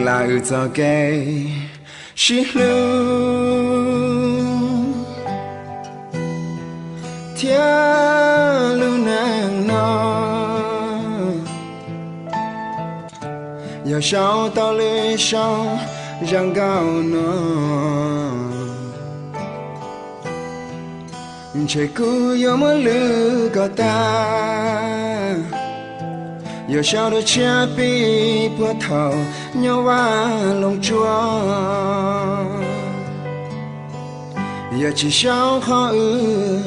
Lam wb txoj kev sib hlub thiab lub neej no, yog sau tau lwm saum zaj nkauj no, ntshe kuv yuav muab lwm kom tag. Yuav sau dua tshiab pib puag thaum nyob Vaj Loog Tsuas, yog tsis sau qhov wb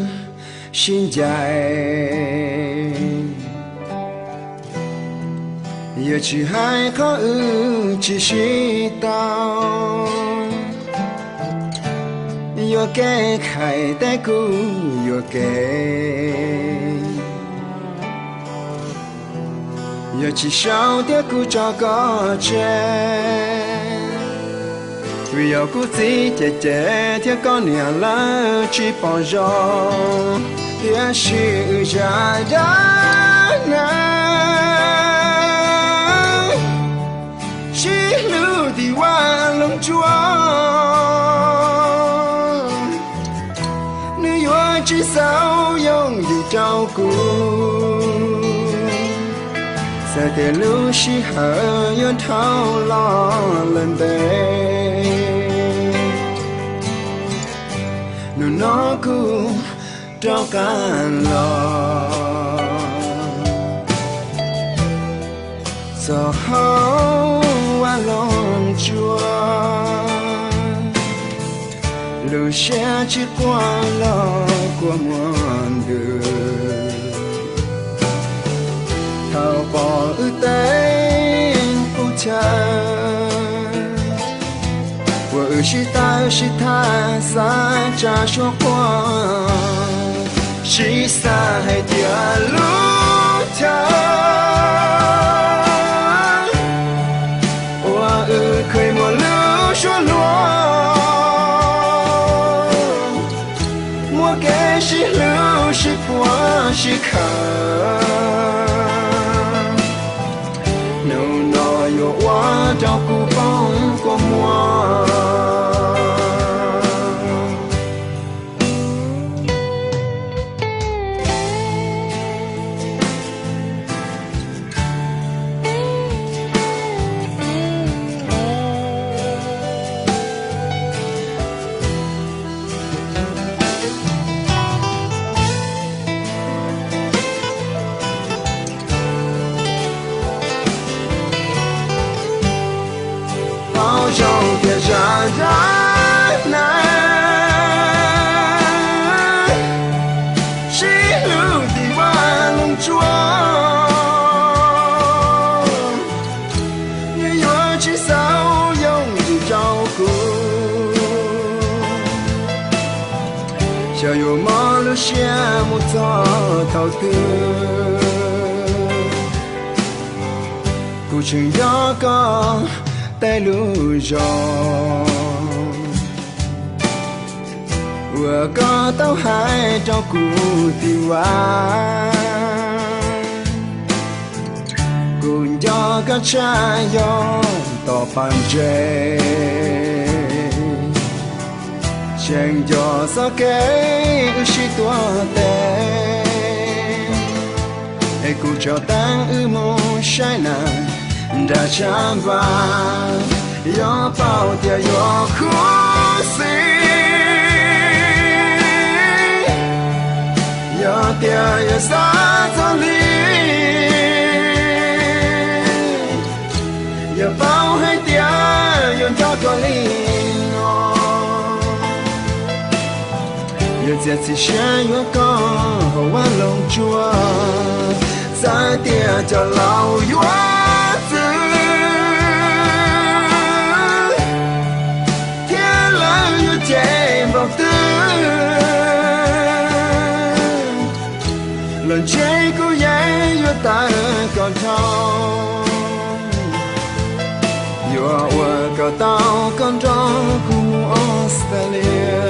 sib ncaim, yog tsis hais qhov wb tsis sib tau. Yuam kev Khaim teb kuv yuam kev, yog tsis sau thiab kuv tso koj tseg. Vim yog kuv txiv cem cem thiab koj niam lawv tsis pom zoo, tiam sis wb zaj dab neeg sib hlub tim Vaj Loog Tsuas, nws yuav tsis xaus yooj yim rau kuv. Txawm tias lub sij hawm yuav dhau los lawm ntev, hnub no kuv rov qab los txog hauv Vaj Loog Tsuas, lub siab tsis quaj los kua muag ntws. Thaum pom wb teeb qub chaw uas wb sib tawm sib tham xav tsa suab quaj, sib xav hais tias lub chaw uas wb kheev muaj lub suab hluas, muaj kev sib hlub sib puag sib khawm, hnub no yuav ua rau kuv poob kua muag. Paub zoo tias zaj dab neeg sib hlub tim Vaj Loog Tsuas, nws yuav tsis xaus yooj yim rau kuv. Xyov yuav mob lub siab mus txog thaum twg, kuv tseem nco koj tej lus zoo uas koj tau hais rau kuv tim Vaj. Kuv nco koj tshaj yog tom pas ntses, tseem nco txoj kev wb sib tuav tes, es kuv tso teeb wb mus saib neeg nram tshav npag, yog paub tias yuav khuv xim, yog tias yuav xav txog li, yog paub hais tias yuav nco koj li no, yuav txiav txim siab yuav koj hauv Vaj Loog Tsuas. Xav tias cov laus yuav txwv thiab lawv yuav cem npaum twg los ntshe kuv yeej yuav tawm koj dhau, yuav ua kom tau koj nrog kuv mus Australia.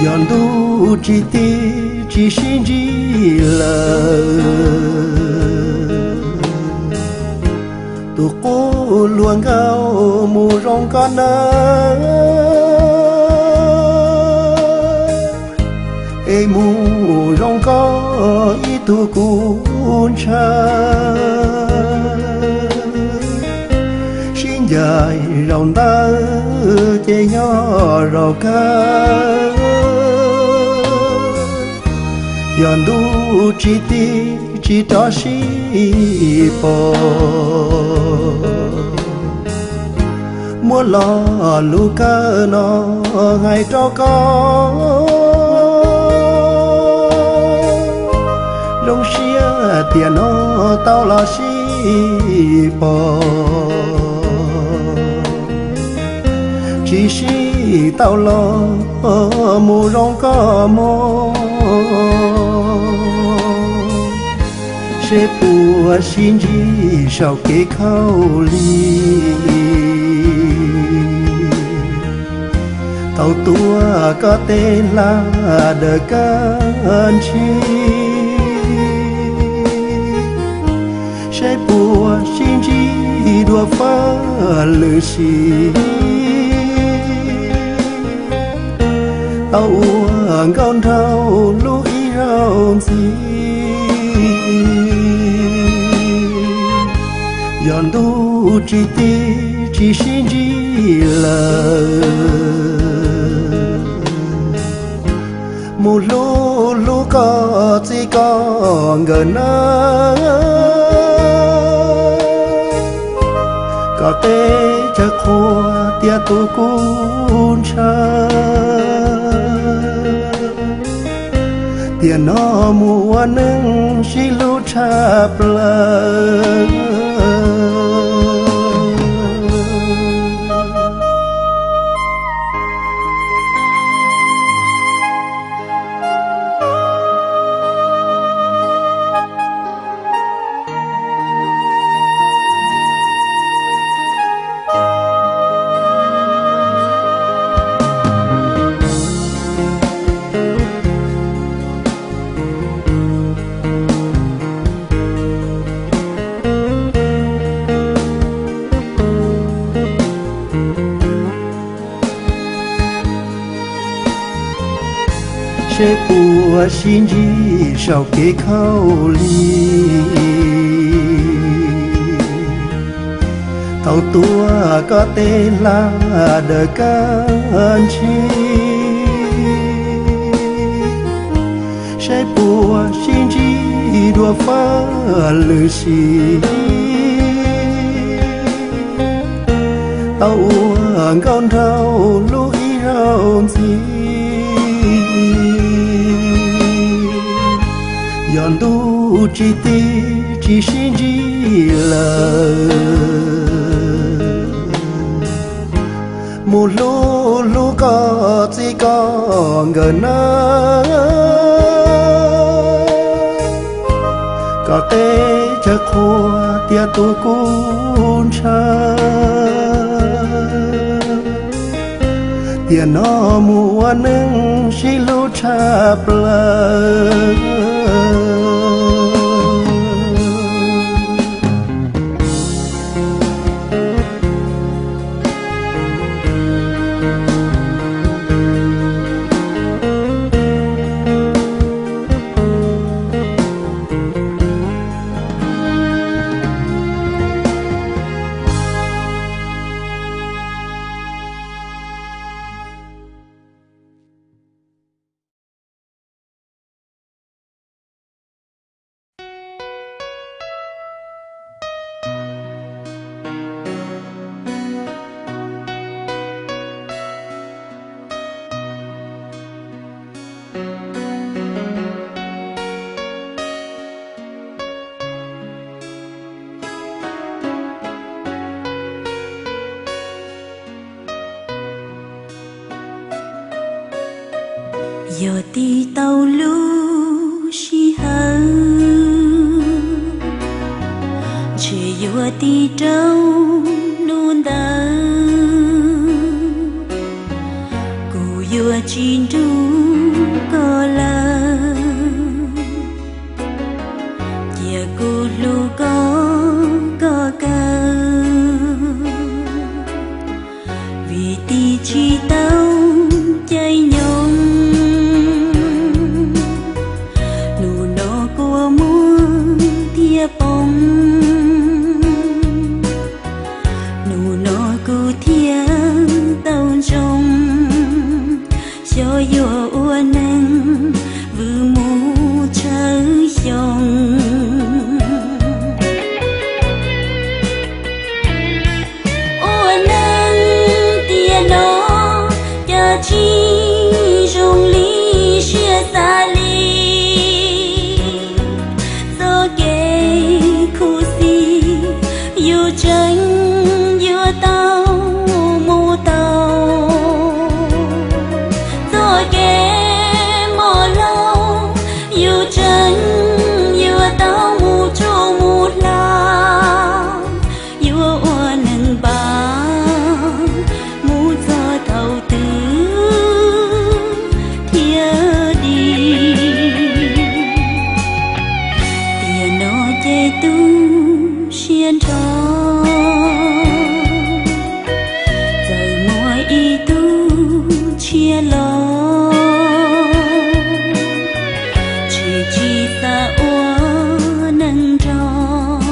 Yog ntuj tsis tig tsis sib ntsib lawm, tus qub hluas nkauj mus zoo koj nawb, es mus zoo koj ib tug kuv ntshaw. Sib ncaim zaum ntawd ces yog zaum kawg. Yog ntuj tsis tig tsis rov sib pom, muab lo lus kawg no hais rau koj. Zoo siab tiam no tau los sib pom, tsis sib tau los mus zoo koj mog, seb puas sib ntsib saum kev khaub lig. Thaum tuaj koj tej hla dawm kab ntsig, seb puas sib ntsib dua fab lwm sim. Tau ua nkauj nraug hlub ib zaug ntxiv. Yog ntuj tsis tig tsis sib ntsib lawm, mus hlub hlub koj txij koj nkawm nawb, kom teb chaws qhuas tias tus kuv ntshaw. Tiam no mus ua neej sib hlub tshaj plaws. Seb puas sib ntsib saum kev khaub lig. Thaum tuaj koj tej hla dawm kab ntsig, seb puas sib ntsib dua fab lwm sim. Tau ua nkauj nraug hlub ib zaug ntxiv. Yog ntuj tsis tig tsis sib ntsib lawm, mus hlub hlub koj txij koj nkawm nawb, kom teb chaws qhuas tias tus kuv ntshaw. Tiam no mus ua neej sib hlub tshaj plaws. Yog tig tau lub sij hawm, ntshe yuav tig rau hnub ntawd, kuv yuav tsis nrug Cia kuv hlub koj kom kawg, vim tig tsis tau caij nyoog. Hnub no kua muag thiaj poob, hnub no kuv thiaj tau ntsoov, xyov yuav ua neeg vwm mus tshawv xyoo. Ua neeg tiam no cas tsis zoo li siab xav li. Txoj kev khuv xim yus tseem yuav tau mus tau. Txoj kev mob laug yus tseem yuav tau mus tsuj mus hla. Yuav ua neeg npam mus txog thaum twg thiaj dim? Tiam no ces tu siab nrho, txawm muaj ib tug tshiab los tsis tsis xav ua neeg nrog,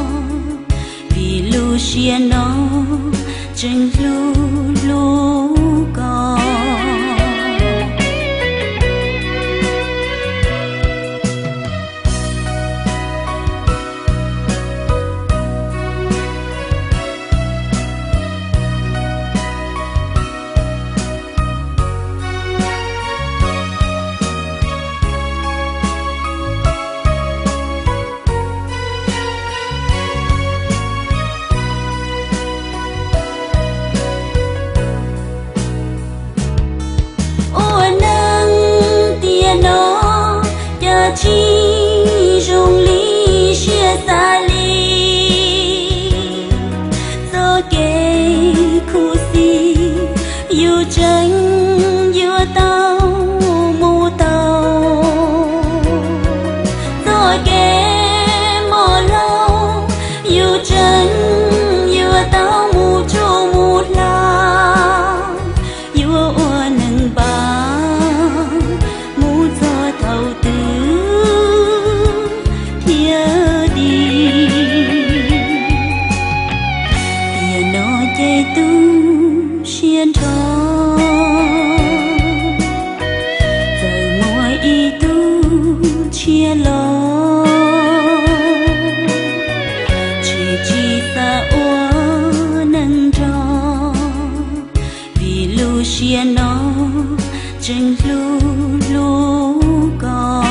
vim lub siab no tseem hlub hlub koj. Ua neeg tiam no cas tsis zoo li siab xav li. Txoj kev khuv xim yus tseem yuav tau mus tau. Txoj kev mob laug yus tseem yuav tau mus tsuj mus hla. Yuav ua neeg npam mus txog thaum twg thiaj dim? Tiam no ces tu siab nrho, txawm muaj ib tug tshiab los tsis tsis xav ua neeg nrog, vim lub siab no tseem hlub hlub koj.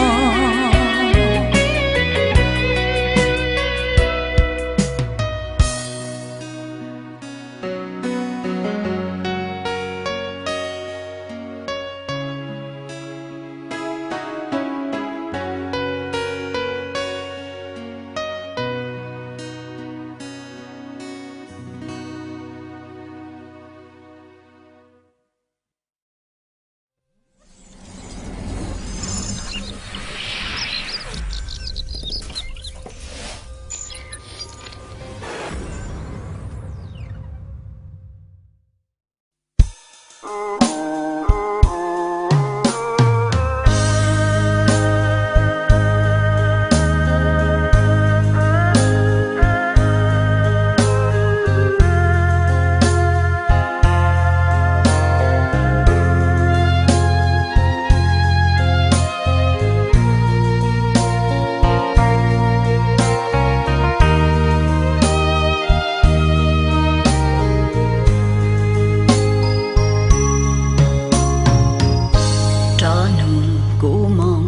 Rov nug kuv moog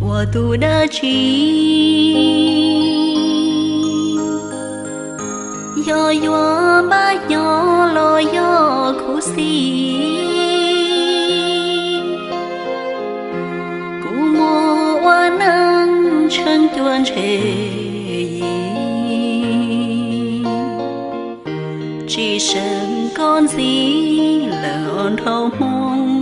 ua tug dab tsi, yog yuav npaj nyob los yog khuv xim. Kuv muaj ua neej tsheej cua ntshe yim, tsis seem koj ntxiv lawm os nraug Hmoob.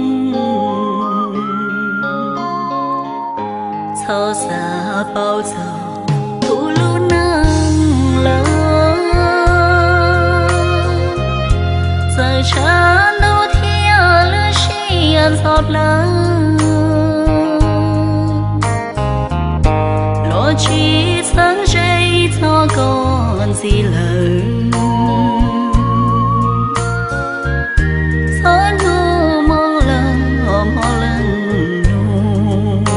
Txhob xav paub txog tus ntxhov plawv, los tsis txheeb ze txog koj ntxiv lawm. Txhob hnov moo leej hmo leej nug,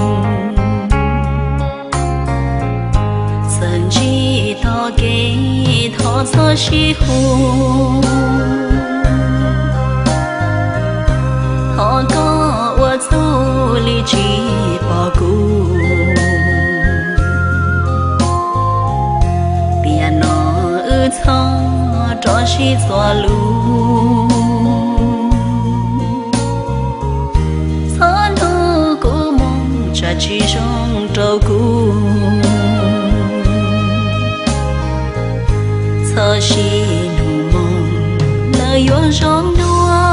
txawm ntsib tog kev thov txhob sib hu. Thov koj ua txuj li tsis pom kuv, tiam no wb txhob rov sib txuas lus. Txhob nug kuv moo tsam tsis zoo rau kuv. Txhob sib nug moo lawv yuav zoo dua,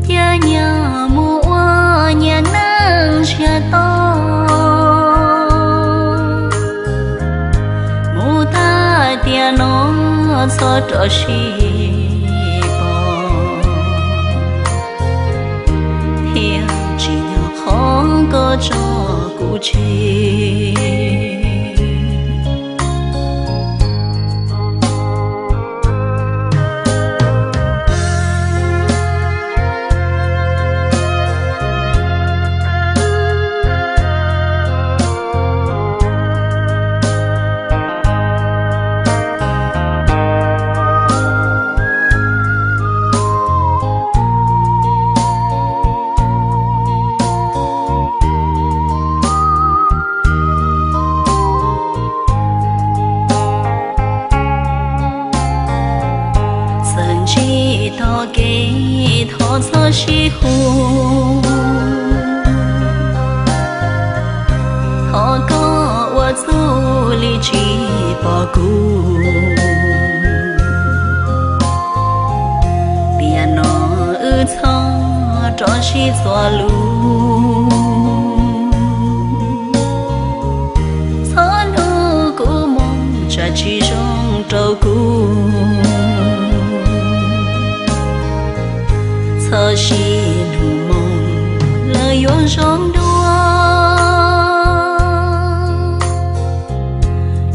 cia nyias mus ua nyias neej ntsiag to. Mus tag tiam no txhob rov sib pom, thiab tsim nyog qhov koj tso kuv tseg. Txawm ntsib tog kev thov txhob sib hu, thov koj ua txuj li tsis pom kuv, tiam no wb txhob rov sib txuas lus. Txhob nug kuv moo tsam tsis zoo rau kuv. Txhob sib nug moo lawv yuav zoo dua,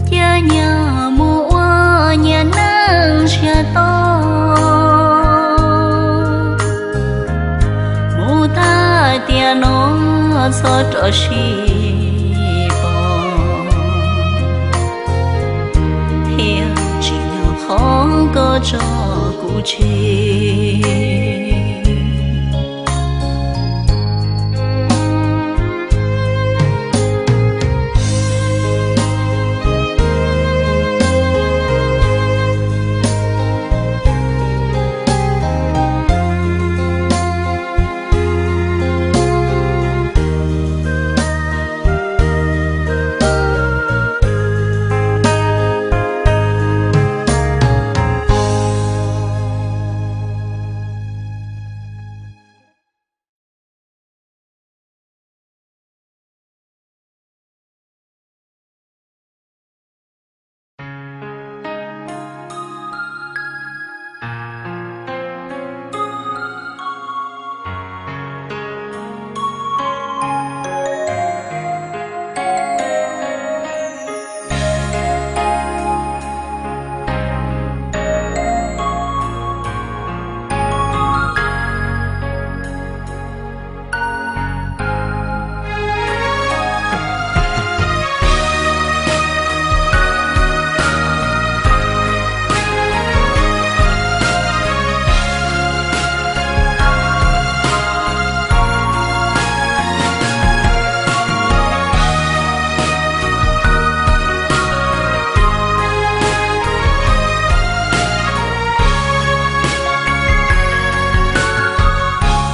cia nyias mus ua nyias neej ntsiag to. Mus tag tiam no txhob rov sib pom, thiab tsim nyog qhov koj tso kuv tseg.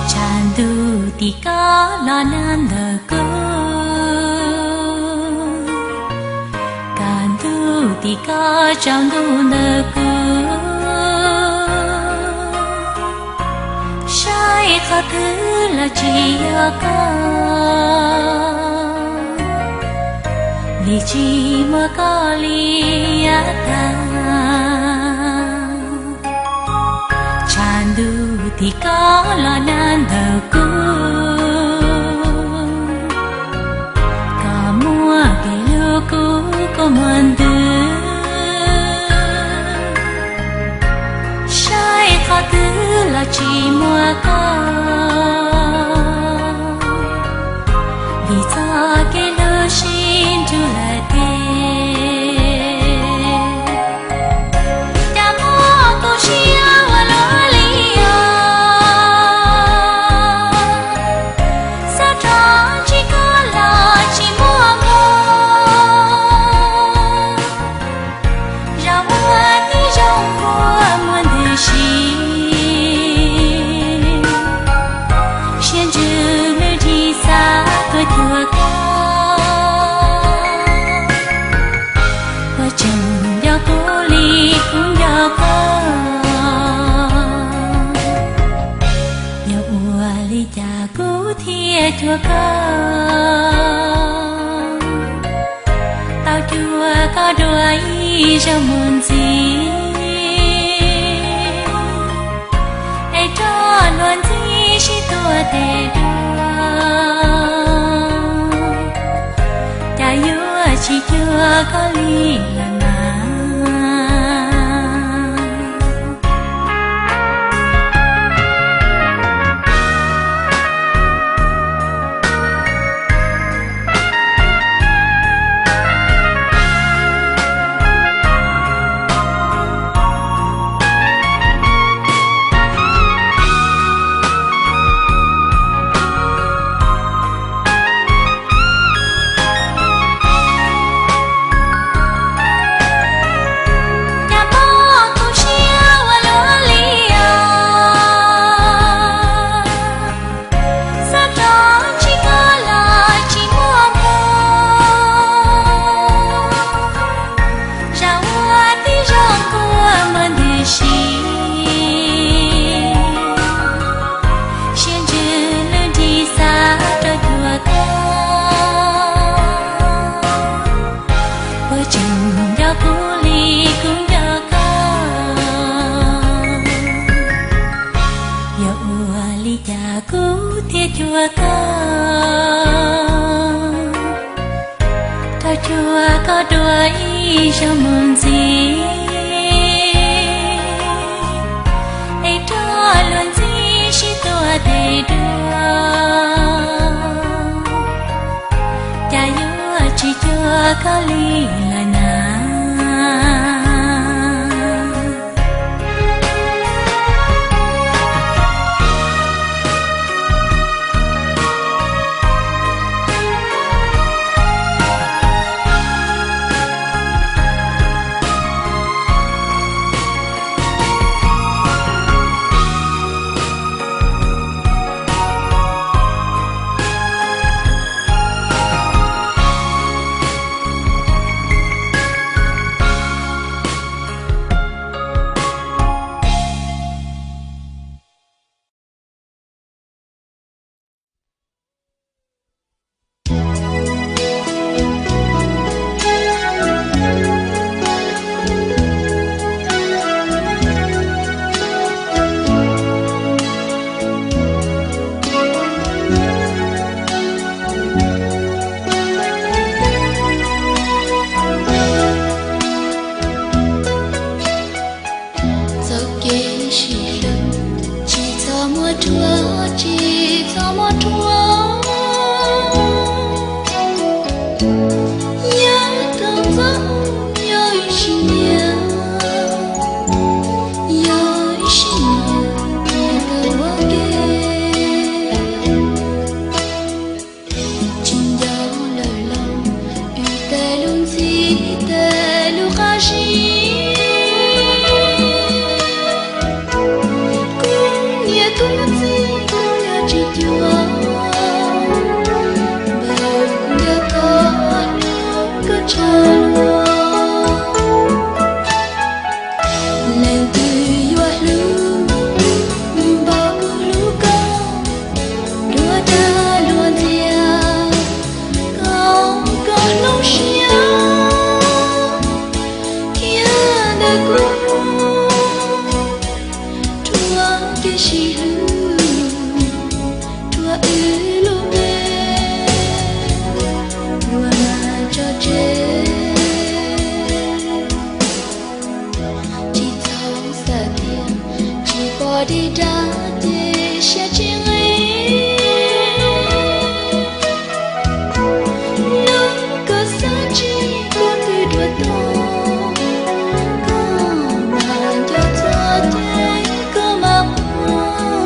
Tshav ntuj tim koj los nag ntawm kuv, kaj ntug tim koj tsaus ntuj ntawm kuv. Saib qhov twg los tsis yog koj, vim tsis muaj koj li yav tag. Tshav Tim koj los nag ntawm kuv, koj muaj kev hlub kuv kua muag ntws. Saib qhov twg los tsis muaj koj, vim txoj kev hlub sib nrug lawm tiag. Cas muaj kuv siab ua luaj li os, xav rov ntsib koj los tsis muaj hmo. Zaum muaj tib zoo kua muag ntws si, siab ntsws lwj dig xav tuaj cuag koj. Puas tseem nco kuv li kuv nco koj? Yog ua li cas kuv thiaj cuag koj, tau cuag koj dua ib zaug mus ntxiv, es rov luag ntxhi sib tua tes dua, cas yuav tsis cuag koj li lawm mas. Cas muaj kuv siab ua luaj li os, xav rov ntsib koj los tsis muaj hmo. Zam ua tib zoo kua muag ntws si, siab ntsws lwj dig xav rov cuag koj. Puas tseem nco kuv li kuv nco koj? Yog ua li cas kuv thiaj cuag koj, rov cuag koj dua ib zaug mus ntxiv, es rov luag ntxhi sib tua tes dua, cas yuav tsis cuag koj li lawm na. Txoj kev sib hlub tsis txhob muab rhuav, tsis txhob muab rhuav. Nyob rau ntxov yog ib sim niam, yog ib sim niam tiag kawg ua ke. Tsis nco lawm los wb tej lus ntxhi, tej lus qab zib. Kuv niam kuv txiv kuv yuav tsis cuag, npawg kuv nco koj, koj tsa luag. Leej twg yuav hlub npaum kuv hlub koj, dua dag luag ntxias, kom koj hlub siab thiab ntawm kuv, rhuav kev sib hlub. tso tseg. Tsis txhob xav tias tsis pom dig dab ces siab tsis nqig. Hnub koj xav tsis koj twb dua tag, koj mas nco txog ces koj mas quaj.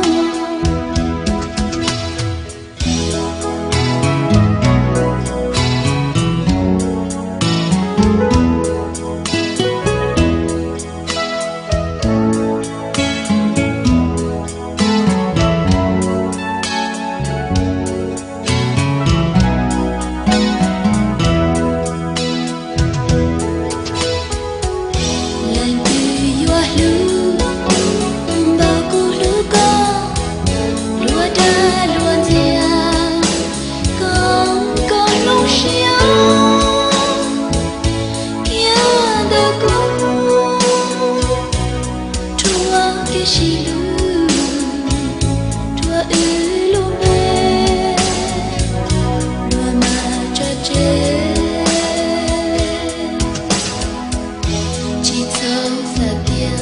Leej twg yuav hlub npaum kuv hlub koj, luag dag luag ntxias kom koj hloov siab kiag ntawm kuv. Rhuav kev sib hlub, rhuav wb lub npe, luag mas tso tseg. Tsis txhob xav tias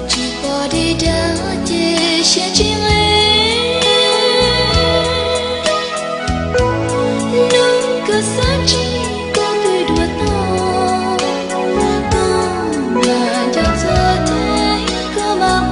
tsis pom dig dab ces siab tsis nqig. Hnub koj xav tsis koj twb dua tag, koj mas nco txog ces koj mas quaj.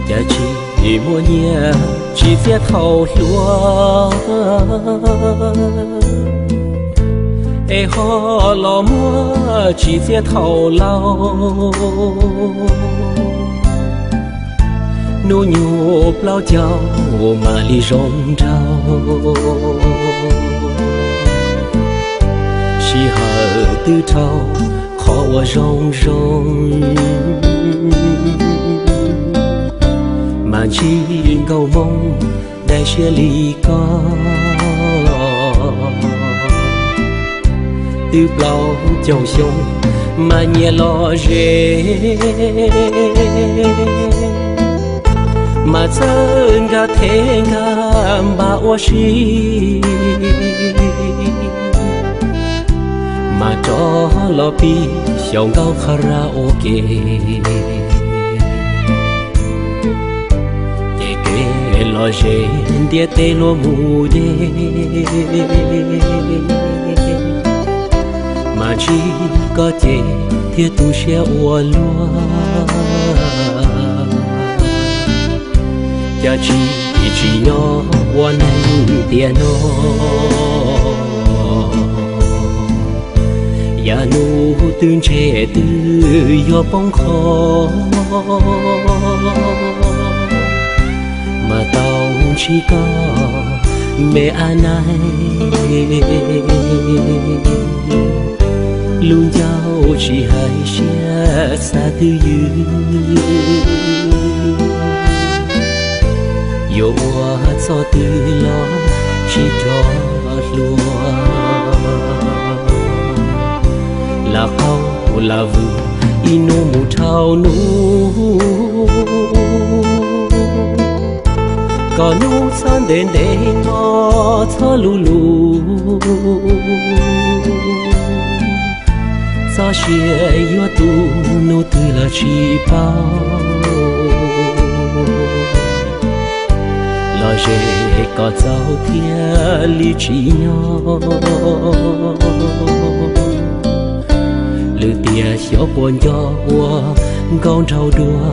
Cas tsis muaj nyiaj tsis txiaj thaum hluas, es ho los muaj tsis txiaj thaum laus. Hnub nyoog plaub caug mam li zoo nraug, sij hawm twb dhau qhov uas zoo zoo, mas ntsib nkauj Hmoob daim siab li koj. Twb plaub caug xyoo mas nyias lom zem, mas txawj nkag thev nkag npam ua si, mas rov los pib xyaum nkauj karaoke. Ces kev lom zem ntiaj teb luag mus deb, mas ntsib koj ces thiaj tu siab ua luaj. Cas tsis tsim nyog ua neeg tiam no, yav nus twb ntshe twb yuav poob qho, mas tau ntsib koj me ab naig, lub ncauj tsis hais siab xav twj ywm, yuav ua txoj twg los tsis rov hluas. Lam qaug lam vwm ib hnub mus dhau hnub, kom hnub txhob ntev ntev hmo txhob luv luv, txoj sia yuav tu hnub twg los tsis paub. Lom zem kom txaus thiaj li tsim nyog, Lwm tiam xyov puas nco ua nkauj nraug dua.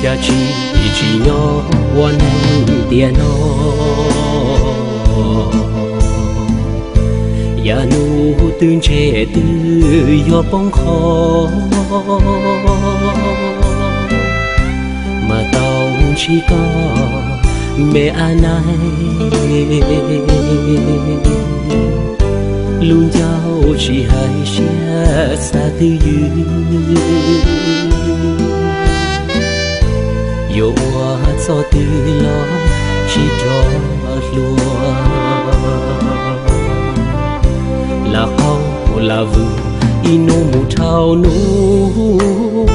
Cas tsis, tsis nyob ua neeg tiam no. Yav nus twb ntse twb yuav poob qho, mas tau ntsib koj me ab naig. Lub ncauj tsis hais siab xav twj ywm, yuav ua txoj twg los tsis rov hluas. Lam qaug lam vwm ib hnub mus dhau hnub,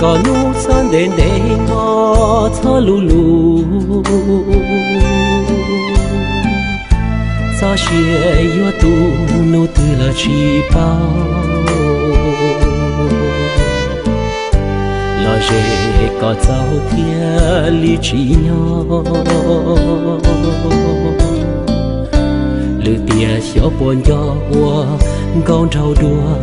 kom hnub txhob ntev ntev hmo txhob luv luv. Txoj sia yuav tu hnub twg los tsis paub, los ze kom txaus thiaj li tsim nyog. Lwm tiam xyov puas nco ua nkauj nraug dua.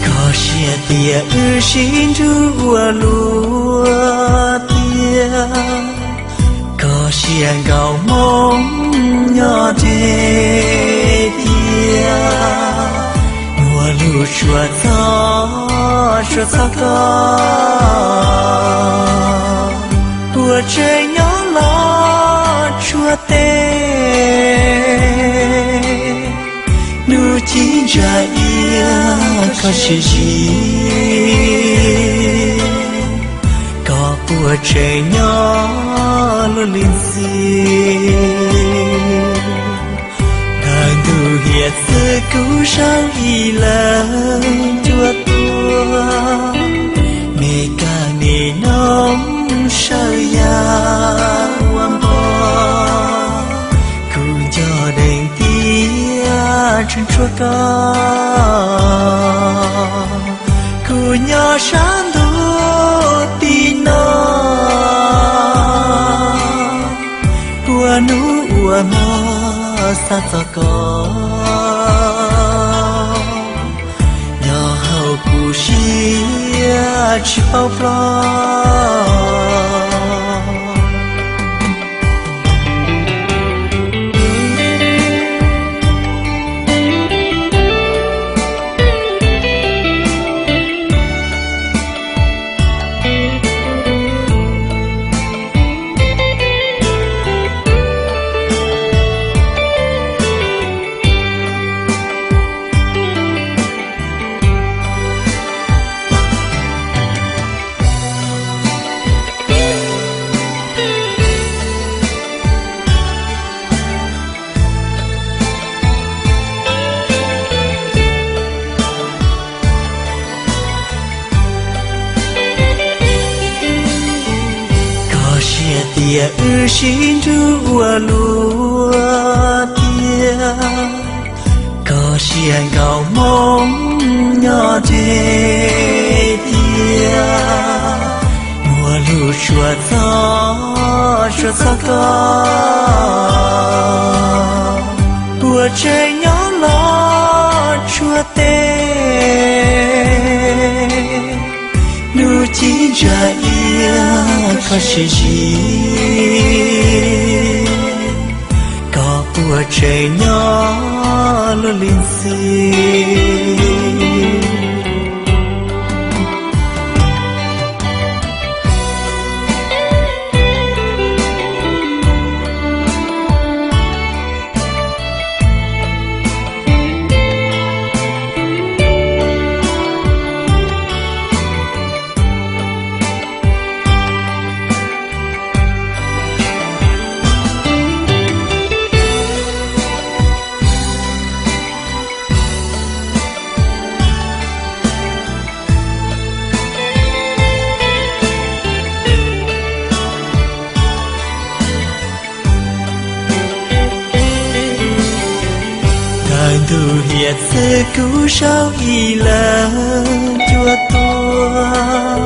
Koj siab tias wb sib nrug ua luaj tiag, koj siab nkaus moo nyob deb tiag, muaj lus tsuas txog, tsuas txog koj, puas tseem nyob los tsuas teb. Hnub ci ntsa iab koj sib zis, koj puas tseem nyob luaj li ntxiv. Ntawm ntuj hiav txwv kuv saib ib leeg cuaj tuaj, me kab me noog sawv ya ua npog, kuv nco dees tias tseem tshuav koj, kuv nyob sab ntuj tim no, ua hnub ua hmo xav txog koj, nyob hauv kuv siab tsis paub ploj. Cia wb sib nrug ua luaj tiag, koj siab nkaus hmoo nyob deb tiag, muaj lus suav txog suav txog koj, puas tseem nyob los tsuas teb. Nub cib ntsa iab koj sib ntsib, koj puas tseem nyob luaj li ntxwb. Thaum ntuj hlias txwv kuv saum ib lawv cua tuaj,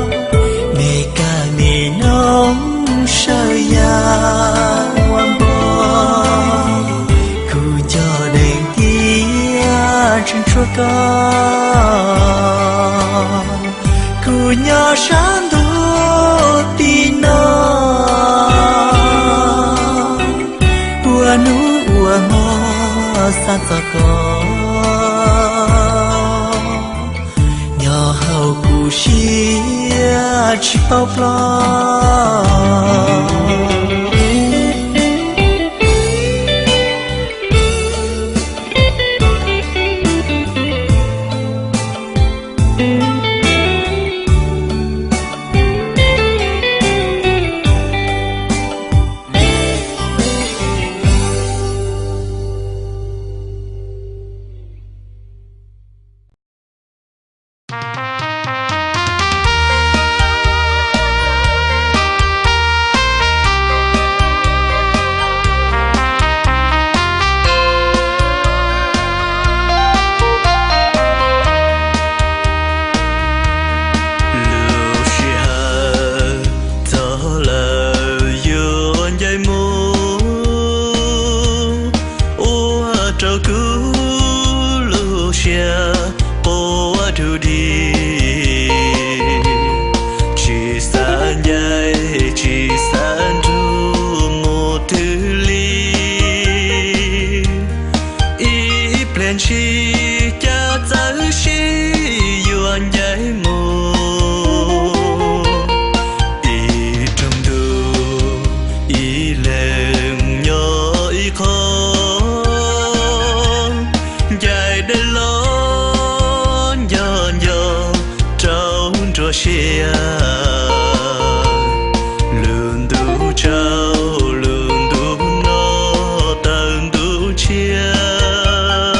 me kab me noog sawv ya ua npog, kuv nco dees tias tseem tshuav koj. Kuv nyob sab ntuj tim no, ua hnub ua hmo xav txog koj, nyob hauv kuv siab tsis paub ploj. Lub sij hawm txog lawm yuav ncaim mus, ua rau kuv lub siab quaj dug dig. Tsis xav ncaim tsis xav nrug mus twg li, ib pliag ntshis cas txawm sib yuav ncaim mus. Ib rooj ntuj ib leeg nyob ib qho, ncaim deb los nco nco rau nruab siab. Lub ntuj tsaus lub ntuj no tawm ntuj tshiab,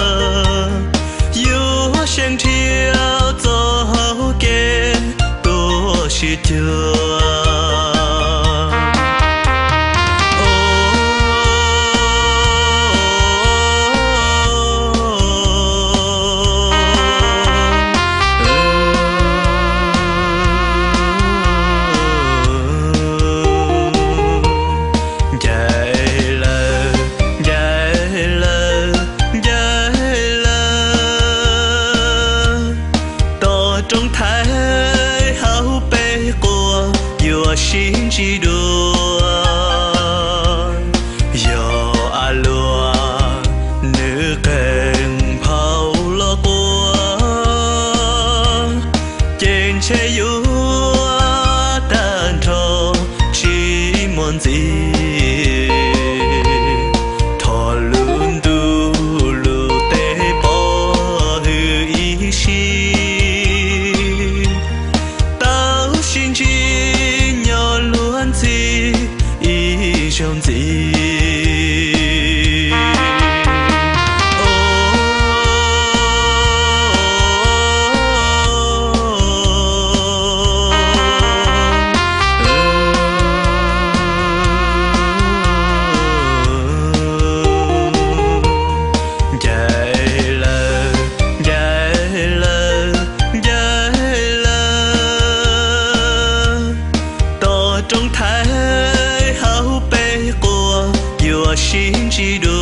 yuav seev dhia txoj hauv kev tuaj sib cuag. Ncaim lawm, ncaim lawm, ncaim lawm, tos rooj thaiv hauv peb quas yuav sib ntsib dua. Yog a luaj nws qee phau los quaj, ces ntshe yuav tag nrho tsis muaj ntxiv. Thov lub ntuj lub teb pov hwm ib sim, tau sib ntsib nyob luag ntxhi ib zaug ntxiv. sib ntsib dua.